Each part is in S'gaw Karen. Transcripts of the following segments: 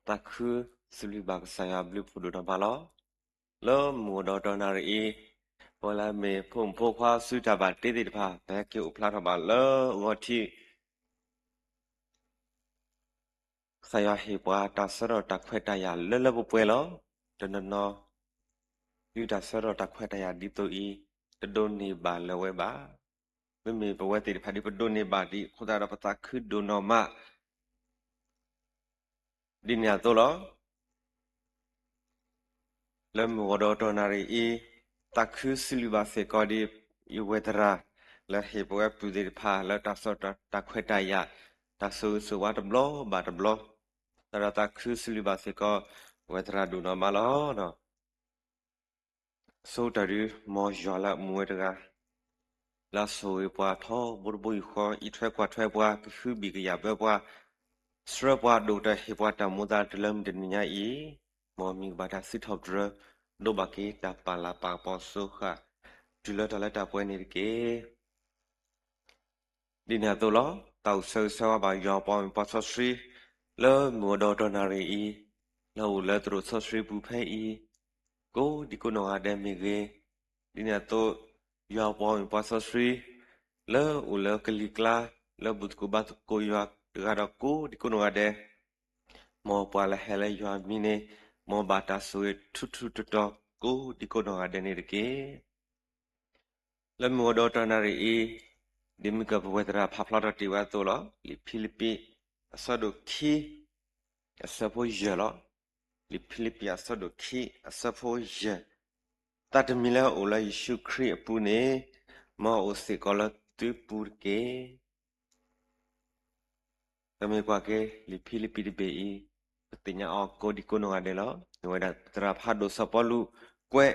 သးခုစံးဘျုးဘၣ်ကစၢ်ယွၤဘျုးဖှိၣ်ဒိၣ်နီၢ်မးလီၤ. လၢမုၢ်ဂီၤဒီးတနၣ်ရံၣ်အံၤ, ပဝဲလၢအမ့ၢ်ဖိမုၣ်ဖိခွါစုတၢ်ဘၣ်တ့သ့ၣ်တဖၣ် ပဟဲက့ၤအိၣ်ဖျါထီၣ်ဘၣ်လၢအဂီၢ်ထံး ကစၢ်ယွၤဟ့ၣ်ပှၤတၢ်ဆၢထီၣ်တၢ်ခွဲးတၢ်ယာ်လၢလၢပှဲၤပှဲၤလီၤ. တနီၤနီၤ ဒုးတၢ်ဆၢထီၣ်တၢ်ခွဲးတၢ်ယာ်ဒ်သိးအံၤ တဒိးန့ၢ်ဘၣ်လၢၤဝဲဘၣ်. မ့မ့ၢ်ပဝဲသ့ၣ်တဖၣ်ဒ်ပဒိးန့ၢ်ဘၣ်ဒံးအဃိသတးဒီးပသးခုဒိၣ်နီၢ်မး ဒ်န့ၣ်အသိးလီၤ. လၢမုၢ်ဂီၤဒီးတနၣ်ရံၣ်အံၤ, သးခုစံးဘျုးဘၣ်စ့ၢ်ကီးဒ်အံၤ ဝဲၢ်သရၣ် လၢဟ့ၣ်ပဝဲပုၢ်သ့ၣ်တဖၣ်လၢတၢ်ဆၢထီၣ်တၢ်ခွဲးတၢ်ယာ်, တၢ်ဆိၣ်ဂ့ၤဆိၣ်ဝါတဘျီဘၣ်တဘျီ, သတးဒီးသးခုစံးဘျုးဘၣ်စ့ၢ်ကီး ဝဲၢ်သရၣ်ဒိၣ်နီၢ်မးလီၤ. ဆိကတၢၢ်ဒုး မ်ယွၤလၢအမူဝဲတဂၤ လၢအဆိၣ်ဂ့ၤပှၤထီဘိတဘိယူၢ်ဃီ, အံးထွဲကွၢ်ထွဲပှၤ, ကဟုဘံၣ်ကယာ်ဘၢပှၤ, ဆှၢပှၤဒိၣ်ကတၢၢ် ဟ့ၣ်ပှၤတၢ်မူသးတုၤလၢမုၢ်တနံၤညါအံၤ, မ်မံၤကဘၣ်တၢ်စံးထီၣ်ပတြၢၤ, ဒိးဘၣ်က့ၤတၢ်ပာ်လၤပာ်ကပီၤစိဃာ် တုၤလၢတၢ်လၢတၢ်ပှဲၤန့ၣ်တက့ၢ်. ဒ်န့ၣ်အသိးလီၤ. သးအိၣ်ဆၢဂ့ၤဆၢဝါဘၣ်ယွၤပှၤမ့ၢ်ပှၤစီဆှံ လၢမုၢ်ဂီၤဒီးတနၣ်ရံၣ်အံၤ, လၢအိၣ်လၢသရိာ်စီဆှံပူၤဖဲအံၤ, ကိးဒံကိးနီၢ်ဂၤဒဲးမ့ၢ်ဂ့ၤ, ဒ်န့ၣ်အသိး ယွၤပှၤမ့ၢ်ပှၤစီဆှံ လၢအိၣ်လၢကလံၤကျါ လၢဘူၣ်သကိးဘါသကိးယွၤတဂၤဒီးကိးဒံကိးနီၢ်ဂၤဒဲး, မ်ပှၤလၢဟဲလၢယွၤမံၤန့ၣ်, မ်ဘၣ်တၢ်ဆိၣ်ဂ့ၤထူထူတီတီ ကိးဒံကိးနီၢ်ဂၤဒဲးန့ၣ်တက့ၢ်. လၢမုၢ်ဂီၤဒီးတနၣ်ရံၣ်အံၤ, ဒ်မုၢ်ကၢၢ်ပဝဲၢ်သရၣ်ဖးဖျါထီၣ်တ့ၢ်ဝဲအသိးလီၤ. လံာ်ဖံလံးပံး အဆၢဒိၣ်ခံ အဆၢဖိယဲၢ်လီၤ. လံာ်ဖံလံးပံးအဆၢဒိၣ်ခံ အဆၢဖိယဲၢ်, သးတမံၤလၢအအိၣ်လၢယ့ၣ်ၡူးခရံာ်အပူၤန့ၣ်, မ်အအိၣ်စ့ၢ်ကီးလၢသုပူၤတက့ၢ်. ပမ့ၢ်ကွၢ်က့ၤ လံာ်ဖံလံးပံးတဘ့ၣ်အံၤ, ပသ့ၣ်ညါအီၤကိးဒံကိးနီၢ်ဂၤဒဲးလီၤ. မ့ၢ်ဝဲဒၣ်သရၣ်ဖးဒိၣ်စီၤပီလူးကွဲး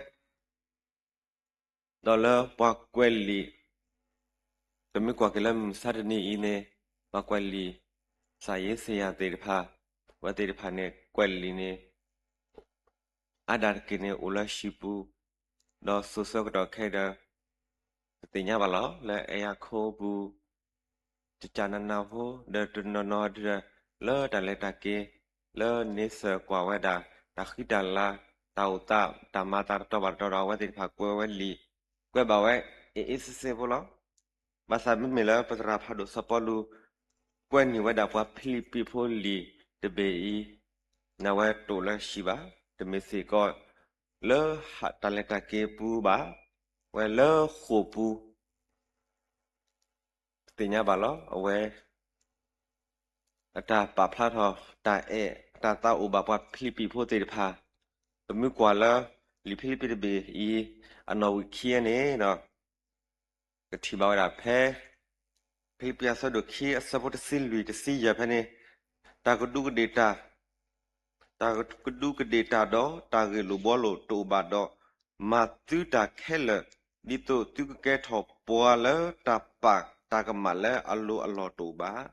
ဒီးလၢပှၤကွဲးလံာ်, ပမ့ၢ်ကွၢ်က့ၤလၢမုၢ်မဆါတနံၤအံၤန့ၣ်, ပှၤကွဲးလံာ်, ကစၢ်ယ့ၣ်စ့ယၤသ့ၣ်တဖၣ်, အဝဲသ့ၣ်တဖၣ်န့ၣ် ကွဲးလံာ်န့ၣ် အါဒၣ်တက့ၢ်န့ၣ်အိၣ်လၢဟံၣ်ပူၤ, ဒီးစိၤဆၢကတီၢ်ခဲအံၤဒီး ပသ့ၣ်ညါဘၣ်လီၤ. လၢအဲၣ်ယၤခိပူၤ ကကနနဖိ ဒီးတနီၤနီၤဒုး လၢတၢ်လဲၤတၢ်က့ၤ လၢန့ဆၢၣ်ကွၢ်ဝဲဒၣ် တၢ်ဃံတၢ်လၤ တၢ်အိၣ်သး တၢ်မၤသးတတီၤဘၣ်တတီၤဒီး အဝဲသ့ၣ်တဖၣ်ကွဲးဝဲလံာ်, ကွဲးဘၣ်ဝဲ အ့ၣ်အ့ၣ်စ့စ့ဖိလီၤ. ဘၣ်ဆၣ်မ့မ့ၢ်လၢပသရၣ်ဖးဒိၣ်စီၤပီလူး ကွဲးန့ၢ်ဝဲဒၣ်ပှၤဖံလံးပံးဖိလံာ်တဘ့ၣ်အံၤ, နဝဲတအိၣ်လၢဟံၣ်ဘၣ်, တမ့ၢ်စ့ၢ်ကီး လၢတၢ်လဲၤတၢ်က့ၤပူၤဘၣ်, ဝဲလၢဃိာ်ပူၤ ပသ့ၣ်ညါဘၣ်လီၤ. အဝဲ အတၢ်ပာ်ဖျါထီၣ် တၢ်အဲၣ် အတၢ်သးအိၣ်ဘၣ်ပှၤဖံလံးပံးဖိသ့ၣ်တဖၣ်, ပမ့ၢ်ကွၢ်လၢ လံာ်ဖံလံးပံးတဘ့ၣ်အံၤ အနီၣ်ဝံာ်ခံန့ၣ်ဒီး ကထံၣ်ဘၣ်ဝဲဒၣ်ဖဲ ဖံလံးပံးအဆၢဒိၣ်ခံ အဆၢဖိတဆံလွံၢ် တဆံယဲၢ်ဖဲန့ၣ်, တၢ်ကဒူးကဒ့ၣ်တၢ် တၢ်ကဒူးကဒ့ၣ်တၢ်ဒီး တၢ်ဂ့ၢ်လိာ်ဘှီလိာ်တအိၣ်ဘၣ်ဒီး, မၤသုတၢ်ခဲလၢာ်, ဒ်သိးသုကကဲထီၣ်ပှၤလၢတၢ်ပာ်တၢ်ကမၣ်လၢအလိၤအလီၢ်တအိၣ်ဘၣ်,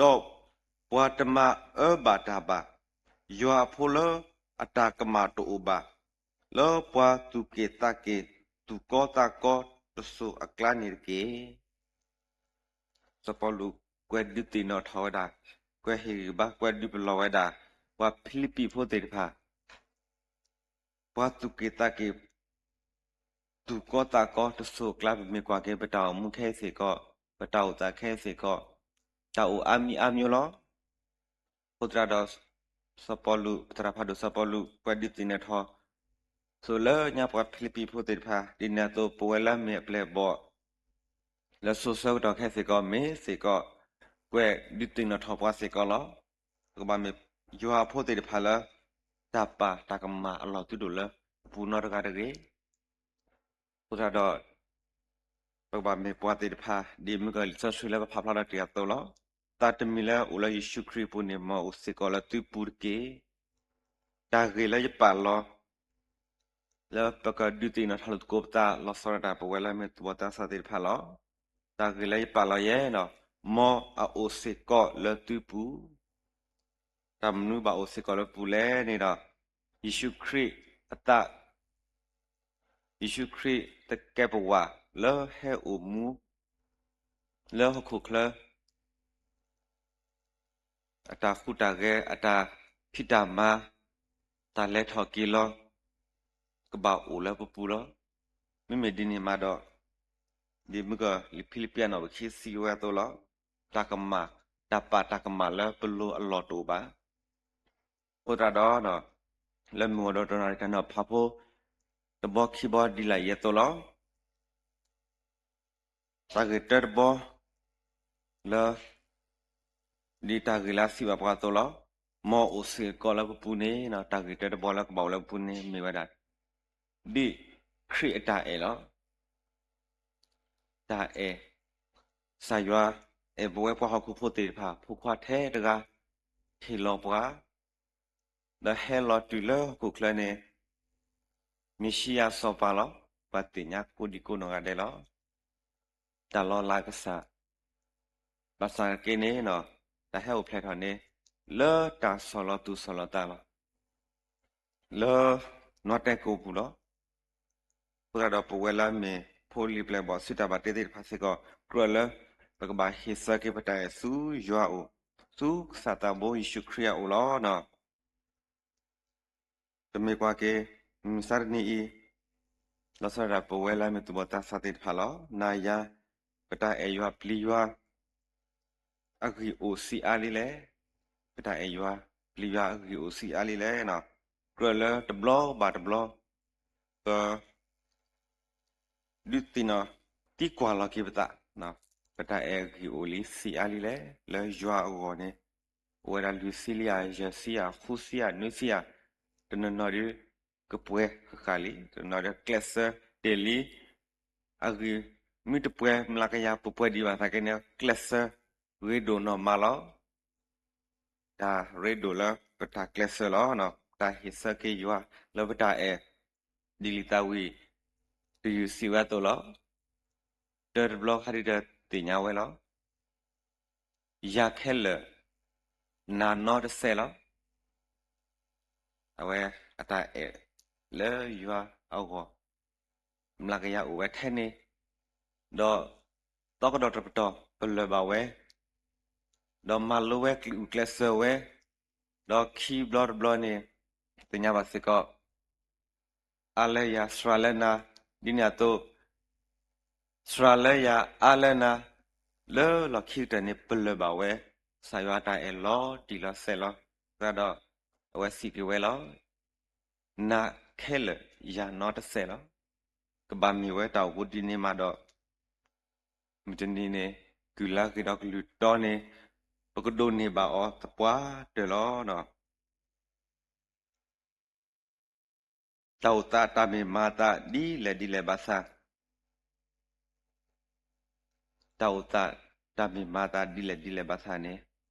ဒီးပှၤတမၤအၢဘၣ်တၢ်ဘၣ်, ယွၤအဖိလၢအတၢ်ကမၣ်တအိၣ်ဘၣ်, လၢပှၤသူၣ်က့ၣ်သးက့ၣ် သူၣ်ကီသးကီတစိၤအကျါန့ၣ်တက့ၢ်. စီၤပီလူးကွဲးဒုးသ့ၣ်နီၣ်ထီၣ်ဝဲဒၣ်, ကွဲးဟ့ၣ်ဂံၢ်ဘါ ကွဲးဒုးပလီၢ်ဝဲဒၣ် ပှၤဖံလံးပံးဖိသ့ၣ်တဖၣ်, ပှၤသူၣ်က့ၣ်သးက့ၣ် သူၣ်ကီသးကီတစိၤအကျါ ပမ့ၢ်ကွၢ်က့ၤ ပတၢ်အိၣ်မူခဲအံၤစ့ၢ်ကီး, ပတၢ်အိၣ်သးခဲအံၤစ့ၢ်ကီး, တၢ်အိၣ်အါမံၤအါမံၤလီၤ. အဃိသတးဒီး စီၤပီလူး ပသရၣ်ဖးဒိၣ်စီၤပီလူး ကွဲးဒုးသ့ၣ်နီၣ်ထီၣ် ဆိလၢညါပှၤဖံလံးပံးဖိသ့ၣ်တဖၣ်, ဒ်န့ၣ်အသိး ပဝဲလၢမ့ၢ်အပျဲၢ်အဘီၣ် လၢစိၤဆၢကတီၢ်ခဲအံၤစ့ၢ်ကီး မ့ၢ်စ့ၢ်ကီး ကွဲးဒုးသ့ၣ်နီၣ်ထီၣ်ပှၤစ့ၢ်ကီးလီၤ. ပကဘၣ်မ့ၢ်ယွၤအဖိသ့ၣ်တဖၣ်လၢ တၢ်ပာ်တၢ်ကမၣ်အလီၢ်သုဒိၣ်လၢပပူၤနီတဂၤတဂ့ၤ. အဃိသတးဒီး ပကဘၣ်မ့ၢ်ပှၤသ့ၣ်တဖၣ် ဒ်မုၢ်ကီၢ်လံာ်စီဆှံလၢပဖးဖျါထီၣ်တ့ၢ်အသိးလီၤ. သးတမံၤလၢအိၣ်လၢယ့ၣ်ၡူးခရံာ်အပူၤန့ၣ် မ်အအိၣ်စ့ၢ်ကီးလၢသုပူၤတက့ၢ်. တၢ်ဂ့ၢ်လၢယပာ်လီၤ လၢပကဒုးသ့ၣ်နီၣ်ထီၣ်လိာ်သကိးပသး လီၤဆီဒၣ်တၢ် ပဝဲလၢမ့ၢ်သူၣ်ဘီၣ်သးစၢ်သ့ၣ်တဖၣ်လီၤ. တၢ်ဂ့ၢ်လၢယပာ်လီၤယဲန့ၣ်, မ်အအိၣ်စ့ၢ်ကီးလၢသုပူၤ တၢ်မနုၤဘၣ်အိၣ်စ့ၢ်ကီးလၢပူၤလဲၣ်န့ၣ်ဒီး, ယ့ၣ်ၡူးခရံာ်အသး, ယ့ၣ်ၡူးခရံာ်သကဲးပဝးလၢဟဲအိၣ်မူ လၢဟီၣ်ခိၣ်ချၢ အတၢ်ဟူးတၢ်ဂဲၤ အတၢ် ထံၣ်တၢ်မၤ, တၢ်လဲၤထီၣ်က့ၤလီၤ ကဘၣ်အိၣ်လၢပပူၤလီၤ. မ့မ့ၢ်ဒ်န့ၣ်မးဒီး, ဒ်မုၢ်ကီၤလံာ်ဖံလံးပံးအဆၢဒိၣ် ခံ စံးဝဲအသိးလီၤ. တၢ်ကမၣ်, တၢ်ပာ်တၢ်ကမၣ်လၢပလိၤအလီၢ်တအိၣ်ဘၣ်. အဃိသတးဒီး, လၢမုၢ်ဂီၤဒီးတနီၤတၢ်နီၤဖးဖိ တဘီခံဘီဒ်လဲၣ်အံၤအသိးလီၤ. တၢ်ဂ့ၢ်တၢတဘီ လၢ ဒ်တၢ်ဂ့ၢ်လၢအစံးဘၣ်ပှၤအသိးလီၤ. မ်အအိၣ်စ့ၢ်ကီးလၢပပူၤန့ၣ်, တၢ်ဂ့ၢ်တၢတဘီလၢကဘၣ်အိၣ်လၢပပူၤန့ၣ် မ့ၢ်ဝဲဒၣ် ဒ်ခရံာ်အတၢ်အဲၣ်လီၤ. တၢ်အဲၣ်, ကစၢ်ယွၤအဲၣ်ပဝဲပှၤဟီၣ်ခိၣ်ဖိသ့ၣ်တဖၣ် ဖိခွါထဲတဂၤ ဟ့ၣ်လီၤပှၤ ဒီးဟဲလီၤတုၤလၢဟီၣ်ခိၣ်ချၢန့ၣ် မ့ၣ်ၡံအၤစီၤပၤလီၤ. ပှၤသ့ၣ်ညါကိးဒံကိးနီၢ်ဂၤဒဲးလီၤ. တၢ်လီၤလးကစၢ်, ဘၣ်ဆၣ်က့န့ၣ်, တၢ်ဟဲအိၣ်ဖျဲၣ်ထီၣ်န့ၣ် လၢတၢ်ဆီၣ်လီၤသူၣ်ဆီၣ်လီၤသးလီၤ. လၢ နွၤတဲာ်ကိၣ်ပူၤလီၤ. အဃိသတးဒီးပဝဲလၢအမ့ၢ်ဖိလံၤပျဲၢ်ဘီၣ် စုတၢ်ဘၣ်တ့သ့ၣ်တဖၣ်စ့ၢ်ကီး ကြၢးလၢ ပကဘၣ်ဟ့ၣ်ဆၢက့ၤပတၢ်အဲၣ်ဆူယွၤအအိၣ်, ဆူကစၢ်သးဘိယ့ၣ်ၡူးခရံာ်အအိၣ်လီၤ. ပမ့ၢ်ကွၢ်က့ၤ မုၢ်မဆါတနံၤအံၤ, လီၤဆီဒၣ်တၢ် ပဝဲလၢအမ့ၢ်သူၣ်ဘီၣ်သးစၢ်သ့ၣ်တဖၣ်လီၤ. နၤယၤ ပတၢ်အဲၣ်ယွၤပျံၤယွၤ အဂံၢ်အိၣ်ဆံးအါလံလဲၣ်. ပတၢ်အဲၣ်ယွၤပျံၤယွၤအဂံၢ်အိၣ်ဆံးအါလံလဲၣ်. ကြၢးလၢတဘျီဘၣ်တဘျီ ပ ဒုးသ့ၣ်နီၣ်သံကွၢ်လီၤက့ၤပသး, ပတၢ်အဲၣ်အဂံၢ်အိၣ်လံဆံးအါလံလဲၣ်. လၢယွၤအဂီၢ်န့ၣ် အိၣ်ဝဲဒၣ်လွံၢ်ဆံလံဧါ, ယဲၢ်ဆံဧါ, ဃုဆံဧါ, နွံဆံဧါ, တနီၤနီၤဒုး ကပှဲၤဃၣ်ဃၣ်လံ, တနီၤဒီးကျဲးစၢးတ့ၢ်လံ, အဂံၢ်မ့ၢ်တပှဲၤမျးကယၤပှဲၤပှဲၤဒံးဘၣ်သနာ်က့န့ၣ် ကျဲးစၢးရ့ဒိၣ်နီၢ်မးလီၤ. တၢ်ရ့ဒိၣ်လၢပတၢ်ကျဲးစၢးလီၤ. တၢ်ဟ့ၣ်ဆၢက့ၤယွၤလၢပတၢ်အဲၣ် ဒ်လံာ်သးဝံၣ်တယုၢ်စံးဝဲအသိးလီၤ. တၢတဘျီခါဒုးဒီးသ့ၣ်ညါဝဲလီၤ. ယၤခဲလၢာ် နၤနီတစဲးလီၤ. အဝဲအတၢ်အဲၣ်လၢယွၤအဂီၢ် မျးကယၤအိၣ်ဝဲထဲန့ၣ်, ဒီးသီကဒီးတပတီၢ်ပလၢၢ်ဘၣ်ဝဲ, ဒီးမၤလိဝဲကျဲးစၢးဝဲ, ဒီးခံဘျီတဘျီန့ၣ် သ့ၣ်ညါဘၣ်စ့ၢ်ကီး အါလၢယၤစှၤလၢနၤ, ဒ်န့ၣ်အသိး စှၤလၢယၤအါလၢနၤ, လၢလီၢ်ခံကတၢၢ်န့ၣ် ပလၢၢ်ဘၣ်ဝဲ ကစၢ်ယွၤအတၢ်အဲၣ်လီၤတံၢ်လီၤဆဲးလီၤ. သတးဒီး အဝဲစံးက့ၤဝဲလီၤ. နၤခဲလၢာ်ယၤနီတစဲးလီၤ. ကဘၣ်မ့ၢ်ဝဲတၢ်အိၣ်ဖှိၣ်ဒ်န့ၣ်မးဒီး မုၢ်တနံၤန့ၣ် ကုၢ်လၢအဂ့ၤဒီးကလုၢ်တီန့ၣ် ပကဒိးန့ၢ်ဘၣ်အီၤသပှၢ်တၢၢ်လီၤ. တၢ်အိၣ်သးတၢ်မ့ၢ်မၤအသးဒ်လဲၣ်ဒ်လဲၣ်ဘၣ်ဆၣ်, တၢ်အိၣ်သးတၢ်မ့ၢ်မၤအသးဒ်လဲၣ်ဒ်လဲၣ်ဘၣ်ဆၣ်န့ၣ်,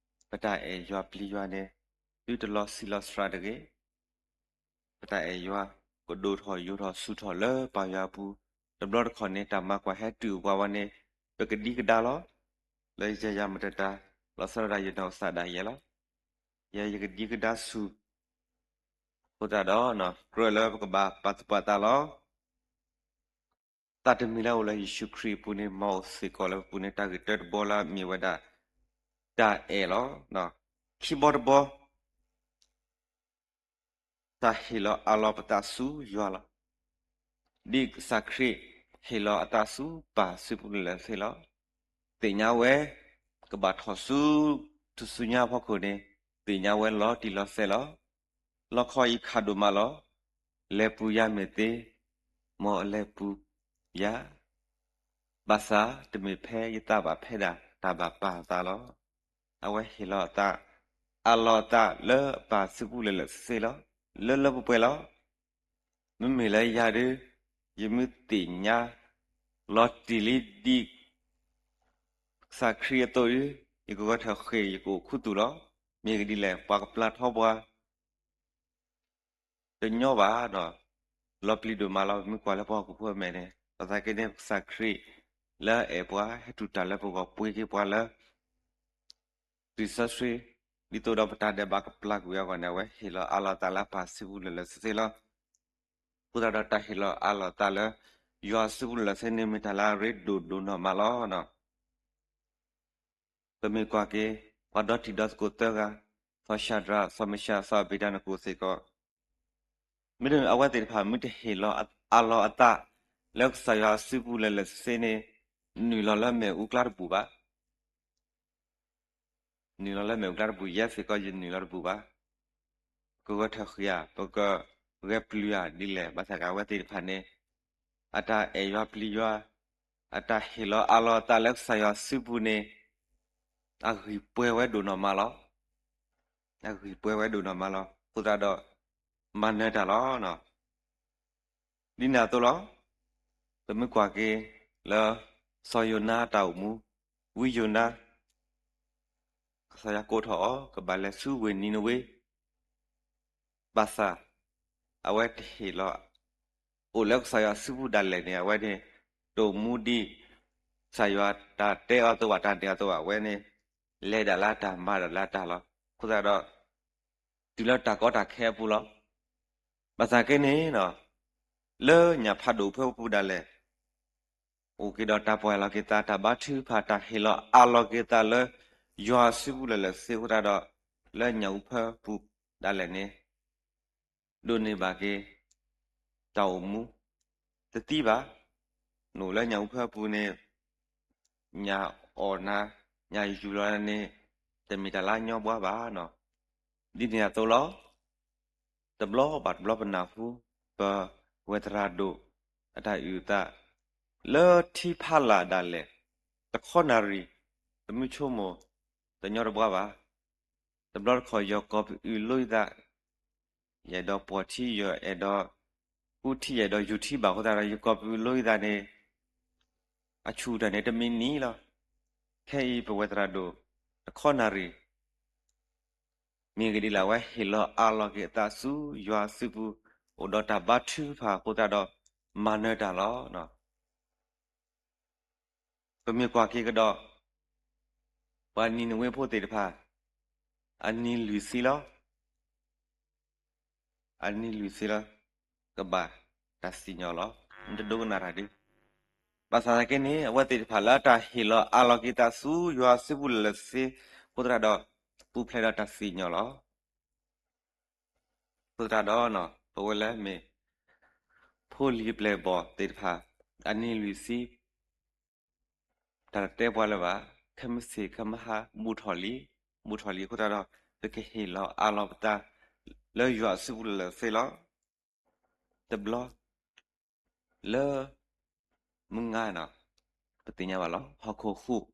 ပတၢ်အဲၣ်ယွၤပျံၤယွၤန့ၣ် သုတလီၤဆံးလီၤစှၤတဂ့ၤ. ပတၢ်အဲၣ်ယွၤ ကဒိၣ်ထီၣ်ယိာ်ထီၣ်ဆူၣ်ထီၣ်လၢပၢ်ယွၤအပူၤ, တဘျီတခီၣ်န့ၣ် တၢ်မၤကွၢ်ဟဲတုၤအိၣ်ပှၤဝဲန့ၣ် ပကဒံကဒါလီၤ. လၢယၤယၤမတၤတၢ် လီၤဆီဒၣ်တၢ်ယနီၢ်ကစၢ်ဒၣ်ယဲလီၤ. ယၤယကဒံကဒါဆူၣ် အဃိသတးဒီး ကြၢးလၢပကဘၣ်ပာ်သူၣ်ပာ်သးလီၤ. သးတမံၤလၢအအိၣ်လၢယ့ၣ်ၡူးခရံာ်အပူၤန့ၣ် မ်အအိၣ်စ့ၢ်ကီးလၢပပူၤန့ၣ် တၢ်ဂ့ၢ်တၢတဘီလၢအမ့ၢ်ဝဲဒၣ် တၢ်အဲၣ်လီၤ. ခံဘီတဘီ တၢ်ဟ့ၣ်လီၤအးလီၤပသးဆူယွၤလီၤ. ဒ်ကစၢ်ခရံာ်ဟ့ၣ်လီၤအသးဆူပၢ်စုပူၤလၢာ်လၢာ်သ့လီၤ. သ့ၣ်ညါဝဲ ကဘၣ်ထီၣ်ဆူထူၣ်စုညါအဖီခိၣ်န့ၣ် သ့ၣ်ညါဝဲလီၤတံၢ်လီၤဆဲးလီၤ. လီခီအံၤခးဒိၣ်မးလီၤ. လဲၤပူၤယၤမ့ၢ်သ့, မ်အလဲၤပူၤယၤ, ဘၣ်ဆၣ်တမ့ၢ်ဖဲယသးဘၣ်ဖဲဒၣ်တၢ်ဘၣ်ပာ်အသးလီၤ. အဝဲဟ့ၣ်လီၤအသး အးလီၤအသးလၢအပၢ်စုပူၤလၢာ်လၢာ်ဆ့ဆ့လီၤ. လၢလၢပှဲၤပှဲၤလီၤ. မ့မ့ၢ်လၢယၤဒုး ယမ့ၢ်သ့ၣ်ညါလီၤတံၢ်လံဒ်ကစၢ်ခရံာ်အသိးဒုး ယကဂဲၤထၢၣ်ဃ့ၢ်ယကအိၣ်ခူသူၣ်လီၤ. မ့ၢ်ဂ့ၢ်ဒ်လဲၣ် ပှၤကပျၢ်ထီပှၤ တညီဘၣ်ဒီး လီၤပျံၤဒိၣ်မးလီၤ. ပမ့ၢ်ကွၢ်လၢပှၤဟီၣ်ခိၣ်ဖိအမဲာ်န့ၣ် ဘၣ်ဆၣ်က့န့ၣ် ကစၢ်ခရံာ်လၢအအဲၣ်ပှၤ ဟဲတူၢ်တၢ်လၢပဂီၢ်ပှ့ၤက့ၤပှၤလၢ တုၤစီဆှံ ဒ်သိးဒီးပတၢ်ဒဲးဘးကပျၢ်ကွံာ်အဂီၢ်န့ၣ် အဝဲဟ့ၣ်လီၤအးလီၤအသးလၢအပၢ်စုပူၤလၢာ်လၢာ်ဆ့ဆ့လီၤ. အဃိသတးဒီးတၢ်ဟ့ၣ်လီၤအးလီၤအသးလၢ ယွၤစုပူၤလၢာ်လၢာ်ဆ့ဆ့န့ၣ် မ့ၢ်တၢ်လၢအရ့ဒိၣ်ဒိၣ်နီၢ်မးလီၤ. ပမ့ၢ်ကွၢ်က့ၤ ပှၤဒီတံၤဒီသကိးသၢဂၤ စီၤၡၤဒြး, စီၤမ့ၡး, စီၤအဘ့းနကိၤစ့ၢ်ကီး, မ့တမ့ၢ်အဝဲသ့ၣ်တဖၣ် မ့ၢ်တဟ့ၣ်လီၤအးလီၤအသး လၢကစၢ်ယွၤအစုပူၤလၢာ်လၢာ်ဆ့ဆ့န့ၣ်, နုာ်လီၤလၢမ့ၣ်အူကျါတဘူၣ်ဘၣ်. နုာ်လီၤလၢမ့ၣ်အူကျါတဘူၣ်, ယဲစ့ၢ်ကီး ယနုာ်လီၤတဘူၣ်ဘၣ်. ပကဂဲၤထၢၣ်ဃံၤဧါ, ပကဂဲၤပျုၤဧါဒ်လဲၣ်. ဘၣ်ဆၣ်က့ၤအဝဲသ့ၣ်တဖၣ်န့ၣ် အတၢ်အဲၣ်ယွၤပျံၤယွၤ, အတၢ်ဟ့ၣ်လီၤအးလီၤအသးလၢကစၢ်ယွၤစုပူၤန့ၣ် အဂံၢ်ပှဲၤဝဲဒိၣ်နီၢ်မးလီၤ. အဂံၢ်ပှဲၤဝဲဒိၣ်နီၢ်မးလီၤ. အဃိသတးဒီး မၤနၢၤတၢ်လီၤ. ဒ်န့ၣ်အသိးလီၤ. ပမ့ၢ်ကွၢ်က့ၤလၢ စီၤယိၤနါအတၢ်အိၣ်မူ, ဝံယိၤနါ ကစၢ်ယွၤကိးထီၣ်အီၤ ကဘၣ်လဲၤဆူဝ့ၢ်နံၤနဝ့, ဘၣ်ဆၣ် အဝဲတဟ့ၣ်လီၤ အိၣ်လၢကစၢ်ယွၤစုပူၤဒၣ်လဲာ်န့ၣ် အဝဲန့ၣ် တအိၣ်မူဒ် ကစၢ်ယွၤတၢ်တဲအီၤအသိးဘၣ်, တၢ်န့ၣ်အသိးဘၣ်, အဝဲန့ၣ် လဲၤဒၣ်လၢတၢ်မၤဒၣ်လၢတၢ်လီၤ. အဃိသတးဒီး တုၤလၢတၢ်ကီတၢ်ခဲအပူၤလီၤ. ဘၣ်ဆၣ်က့ၤန့ၣ် လၢညၣ်ဖးဒိၣ်ဖၢပူၤဒၣ်လဲာ် အိၣ်က့ၤဒီးတၢ်ပီၢ်ယၢ်လီၤက့ၤသး, တၢ်ဘါထုကဖၣ်, တၢ်ဟ့ၣ်လီၤအးလီၤက့ၤသးလၢ ယွၤအစုပူၤလၢာ်လၢာ်ဆ့ဆ့အဃိသတးဒီး လၢညၣ်အူဖၢပူၤဒၣ်လဲာ်န့ၣ် ဒိးန့ၢ်ဘၣ်က့ၤ တၢ်အိၣ်မူ တသံဘၣ်. နအိၣ်လၢညၣ်အူဖၢပူၤန့ၣ် ညၣ်အီၣ်နၤ, ညၣ်ယူၢ်လီၤနၤန့ၣ် တမ့ၢ်တၢ်လၢအညီဘှါဘၣ်. ဒ်န့ၣ်အသိးလီၤ. တဘျီဘၣ်တဘျီပနၢ်ဟူ ပဝဲသရၣ်ဒိၣ်အတၢ်အုၣ်အသး လၢထံဖးလာ်ဒၣ်လဲာ် တခီနၣ်ရံၣ် ပမ့ၢ်ဆိကမိၣ် တညီတဘှါဘၣ်. တဘျီတခီၣ် ယကီၢ်ပအုၣ်လိယသး, ယအဲၣ်ဒိးပှီၢ်ထံ, ယအဲၣ်ဒိး ကူထံ, ယအဲၣ်ဒိးယူၤထံဘၣ်အဃိသတးဒီး ယကီၢ်ပအုၣ်လိယသးန့ၣ် အဆူၣ်တၢ်န့ၣ်တမံၤနံၤလီၤ. ခဲအံၤပဝဲသရၣ်ဒိၣ် တခီနၣ်ရံၣ် မ့ၢ်ဂ့ၢ်ဒ်လဲၣ် အဝဲဟ့ၣ်လီၤအးလီၤက့ၤအသးဆူယွၤစုပူၤ အိၣ်ဒီးတၢ်ဘါထုကဖၣ်အဃိသတးဒီး မၤနၢၤတၢ်လီၤ. ပမ့ၢ်ကွၢ်က့ၤကဒီး ပှၤနံၤနဝ့ဖိသ့ၣ်တဖၣ် အနံၤလွံၢ်ဆံလီၤ. အနံၤလွံၢ်ဆံလီၤ ကဘၣ်တၢ်စံၣ်ညီၣ်လီၤ. နတဒိကနၣ်တၢ်ဒ် ဘၣ်ဆၣ်သနာ်က့န့ၣ် အဝဲသ့ၣ်တဖၣ်လၢတၢ်ဟ့ၣ်လီၤအးလီၤက့ၤသးဆူယွၤစုပူၤလၢာ်လၢာ်ဆ့ဆ့အဃိသတးဒီး ပူၤဖျဲးဒီးတၢ်စံၣ်ညီၣ်လီၤ. အဃိသတးဒီး ပဝဲလၢမ့ၢ် ဖိလံၤပျဲၢ်ဘီၣ်သ့ၣ်တဖၣ် အနံၤလွံၢ်ဆံ တၢ်တတဲပှၤလၢၤဘၣ်, ခဲမုၢ်ဆ့ၣ်ခဲမုၢ်ဟါ ဘူးထီၣ်လံ, ဘူးထီၣ်လံအဃိသတးဒီး ပကဟ့ၣ်လီၤအးလီၤပသး လၢယွၤအစုပူၤလၢာ်လၢာ်ဆ့ဆ့လီၤ. တဘျီ လၢ မုၢ်ဂၤနီၤ ပသ့ၣ်ညါဘၣ်လီၤ ဟီၣ်ခိၣ်ဟူး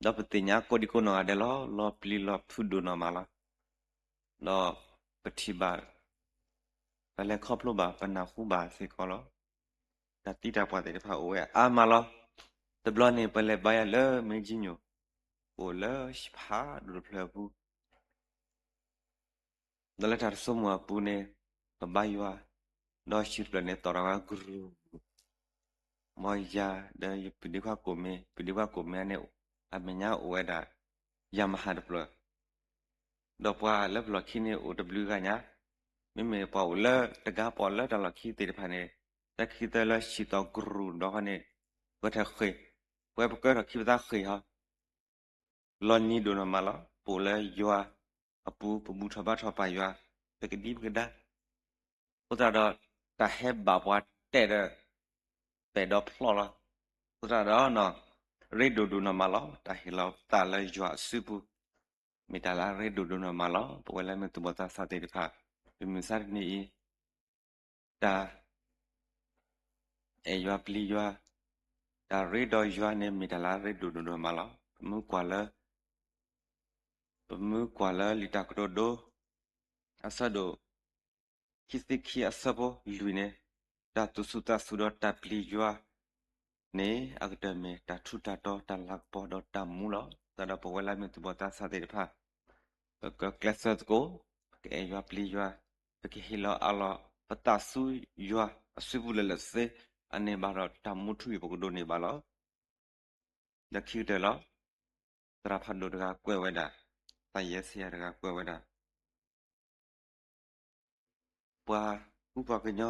ဒီးပသ့ၣ်ညါကိးဒံကိးနီၢ်ဂၤဒဲးလီၤ လီၤပျံၤလီၤဖုးဒိၣ်နီၢ်မးလီၤ. ဒီးပထံၣ်ဘၣ် ပလဲၤခီဖျိဘၣ် ပနၢ်ဟူဘၣ်စ့ၢ်ကီးလီၤ. တၢ်သံတၢ်ပှၢ်သ့ၣ်တဖၣ်အိၣ်ဝဲအါမးလီၤ. တဘျီန့ၣ် ပလဲၤဘါယွၤလၢမ့ၢ်ကၠံညိၣ် အိၣ်လၢဟံၣ်ဖးဒိၣ်တဖျၢၣ်အပူၤ ဒီးလၢတၢ်တဆိကမိၣ်အပူၤန့ၣ် ပဘါယွၤ ဒီးဟံၣ်တဖျၢၣ်န့ၣ် သီၣ်ထီၣ်ဝဲကရူၢ် မ်ယၤဒီးယပုၢ်ဒ့ခွါကိၣ်မ့ၢ် ပုၢ်ဒ့ခွါကိၣ်မ့ၢ်န့ၣ် အမဲာ်ညါအိၣ်ဝဲဒၣ် ယၤမဟၣ်တဖျၢၣ် ဒီးပှၤလၢပလီၢ်ခံန့ၣ်အိၣ်တဘျုးဂၤညါ, မ့မ့ၢ်ပှၤအိၣ်လၢတဂၤပီၣ်လၢတၢ်လီၢ်ခံသ့ၣ်တဖၣ်န့ၣ် တၢ်ခံသၢလၢဟံၣ်သီၣ်ကရူၢ်ဒီးဃီန့ၣ် ပှဲၤထၢၣ်ဃ့ၢ်, ပှဲၤပကၢထီၣ်ခံပသးဃ့ၢ်ဟီ လီၤနံၤဒိၣ်နီၢ်မးလီၤ. ပအိၣ်လၢယွၤအပူၤ ပဘူၣ်ထီၣ်ဘါထီၣ်ပာ်ယွၤ ပကဒံပကဒါ အဃိသတးဒီး တၢ်ဟဲဘၣ်ပှၤတဲာ်ဒီး ပဲာ်ဒီးဖျီၣ်လီၤ. အဃိသတးဒီး ရ့ဒိၣ်ဒိၣ်နီၢ်မးလီၤ. တၢ်ဟ့ၣ်လီၤသးလၢယွၤအစုပူၤ မ့ၢ်တၢ်လၢအရ့ဒိၣ်ဒိၣ်နီၢ်မးလီၤ. ပဝဲလၢမ့ၢ်သူၣ်ဘီၣ်သးစၢ်သ့ၣ်တဖၣ် ပမုၢ်မဆါတနံၤအံၤ တၢ် အဲၣ်ယွၤပျံၤယွၤ, တၢ်ရ့ဒီးယွၤန့ၣ် မ့ၢ်တၢ်လၢအရ့ဒိၣ်ဒိၣ်ဒိၣ်မးလီၤ. ပမ့ၢ်ကွၢ်လၢ ပမ့ၢ်ကွၢ်လၢလံာ်တၢ်ကတိၤဒိ အဆၢဒိၣ် ခံဆံခံအဆၢဖိလွံၢ်န့ၣ်, တၢ်သူၣ်ဆူၣ်သးဆူၣ်ဒီးတၢ်ပျံၤယွၤန့ၣ် အကတၢၢ်မ့ၢ်တၢ်ထူးတၢ်တီၤ တၢ်လၤကပီၤဒီးတၢ်မူလီၤ. သတးဒီးပဝဲလၢမ့ၢ်သူၣ်ဘီၣ်သးစၢ်သ့ၣ်တဖၣ် ပကကျဲးစၢးသကိး ပကအဲၣ်ယွၤပျံၤယွၤ, ပကဟ့ၣ်လီၤအးလီၤပသးဆူယွၤအစုပူၤလၢာ်လၢာ်ဆ့ဆ့ အန့ၣ်ဘၣ်ဒီးတၢ်မူထူယိာ်ပကဒိးန့ၢ်ဘၣ်လီၤ. ဒီးခံကတၢၢ်လီၤ. သရၣ်ဖးဒိၣ်တဂၤကွဲးဝဲဒၣ်, သးယဲၢ်ဆံယၤတဂၤကွဲးဝဲဒၣ် ပှၤကူပှၤကညီ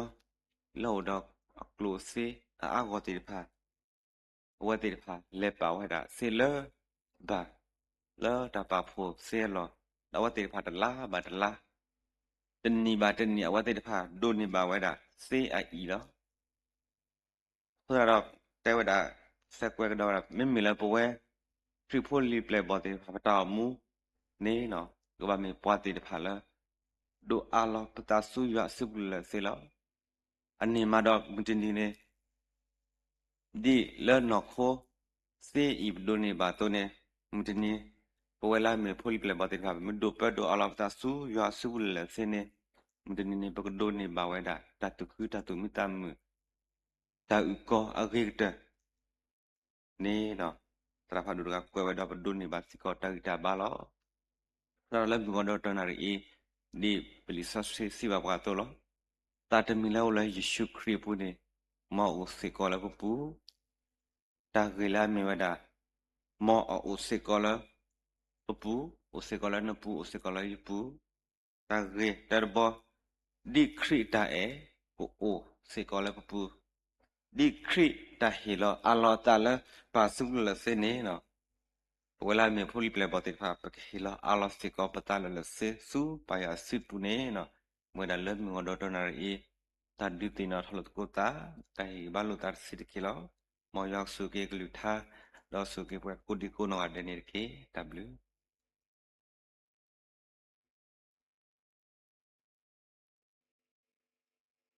လၢအိၣ်ဒီးအကျိၣ်အစ့အအါဂီၢ်သ့ၣ်တဖၣ်, အဝဲသ့ၣ်တဖၣ်လဲၤပာ်ဝဲဒၣ်စ့လၢဘၣ် လၢတၢ်ပာ်ဖှိၣ်စ့အလီၢ် ဒီးအဝဲသ့ၣ်တဖၣ်တလါဘၣ်တလါ, တနံၣ်ဘၣ်တနံၣ် အဝဲသ့ၣ်တဖၣ်ဒိးန့ၢ်ဘၣ်ဝဲဒၣ်သ့အအံၤလီၤ. အဃိသတးဒီး တဲဝဲဒၣ် သဲကွဲးကဒီးဝဲဒၣ် မ့မ့ၢ်လၢပဝဲ ခရံာ်ဖိလံာ်ပျဲၢ်ဘီၣ်သ့ၣ်တဖၣ် ပတၢ်အိၣ်မူန့ၣ် ကဘၣ်မ့ၢ်ပှၤသ့ၣ်တဖၣ်လၢ ဒိးအးလီၤပသးဆူယွၤအစုပူၤလၢာ်လၢာ်သ့လီၤ. အန့ၣ်မးဒီးမုၢ်တနံၤန့ၣ် ဒ်လၢနီၢ်ခိသ့အံၤပဒိးန့ၢ်ဘၣ်အသိးန့ၣ်, မုၢ်တနံၤ ပဝဲလၢအမ့ၢ်ဖိလံာ်ပျဲၢ်ဘီၣ်သ့ၣ်တဖၣ် ပမ့ၢ်ဒိးပၢဒိးအးလီၤပသးဆူယွၤအစုပူၤလၢာ်လၢာ်သ့န့ၣ်, မုၢ်တနံၤန့ၣ် ပကဒိးန့ၢ်ဘၣ်ဝဲဒၣ် တၢ်သူၣ်ခုတၢ်သူၣ်မံသးမုာ် တၢ်အုၣ်ကီၤအဂ့ၤကတၢၢ်န့ၣ်ဒီး သရၣ်ဖးဒိၣ်တဂၤကွဲးဝဲဒီး ပဒိးန့ၢ်ဘၣ်စ့ၢ်ကီးတၢ်ဂံၢ်တၢ်ဘါလီၤ. သတးဒီးလၢမုၢ်ဂီၤဒီတနၣ်ရံၣ်အံၤ, ဒ်ပလံာ်စီဆှံစံးဘၣ်ပှၤအသိးလီၤ. သးတမံၤလၢအိၣ်လၢယ့ၣ်ၡူးခရံာ်အပူၤန့ၣ်, မ်အအိၣ်စ့ၢ်ကီးလၢပပူၤ, တၢ်ဂ့ၢ်လၢအမ့ၢ်ဝဲဒၣ်, မ်အအိၣ်စ့ၢ်ကီးလၢပပူၤ, အိၣ်စ့ၢ်ကီးလၢနပူၤ, အိၣ်စ့ၢ်ကီးလၢယပူၤ, တၢ်ဂ့ၢ်တၢတဘီ, ဒ်ခရံာ်တၢ်အဲၣ်ကအိၣ်စ့ၢ်ကီးလၢပပူၤ, ဒ်ခရံာ်တၢ်ဟ့ၣ်လီၤအးလီၤအသးလၢပၢ်အစုပူၤလၢာ်လၢာ်သ့န့ၣ်, ပဝဲလၢအမ့ၢ်ဖိလံာ်ပျဲၢ်ဘီၣ်သ့ၣ်တဖၣ် ပကဟ့ၣ်လီၤအးလီၤစ့ၢ်ကီးပသးလၢာ်လၢာ်သ့ဆူပၢ်ယွၤအစုပူၤန့ၣ်, မ့ၢ်ဝဲဒၣ်လၢမုၢ်ဂီၤဒီတနၣ်ရံၣ်အံၤ, တၢ်ဒုးသ့ၣ်နီၣ်ထီၣ်လိာ်သကိးသး, တၢ်ဟ့ၣ်ဂံၢ်ဘါလိာ်သးတဆံးတက့ၢ်လီၤ. မ်ယွၤကဆိၣ်ဂ့ၤက့ၤကလုၢ်ကထါ, ဒီးဆိၣ်ဂ့ၤက့ၤပှၤကိးဒံကိးနီၢ်ဂၤဒဲးန့ၣ်တက့ၢ်. တၢ်ဘျုး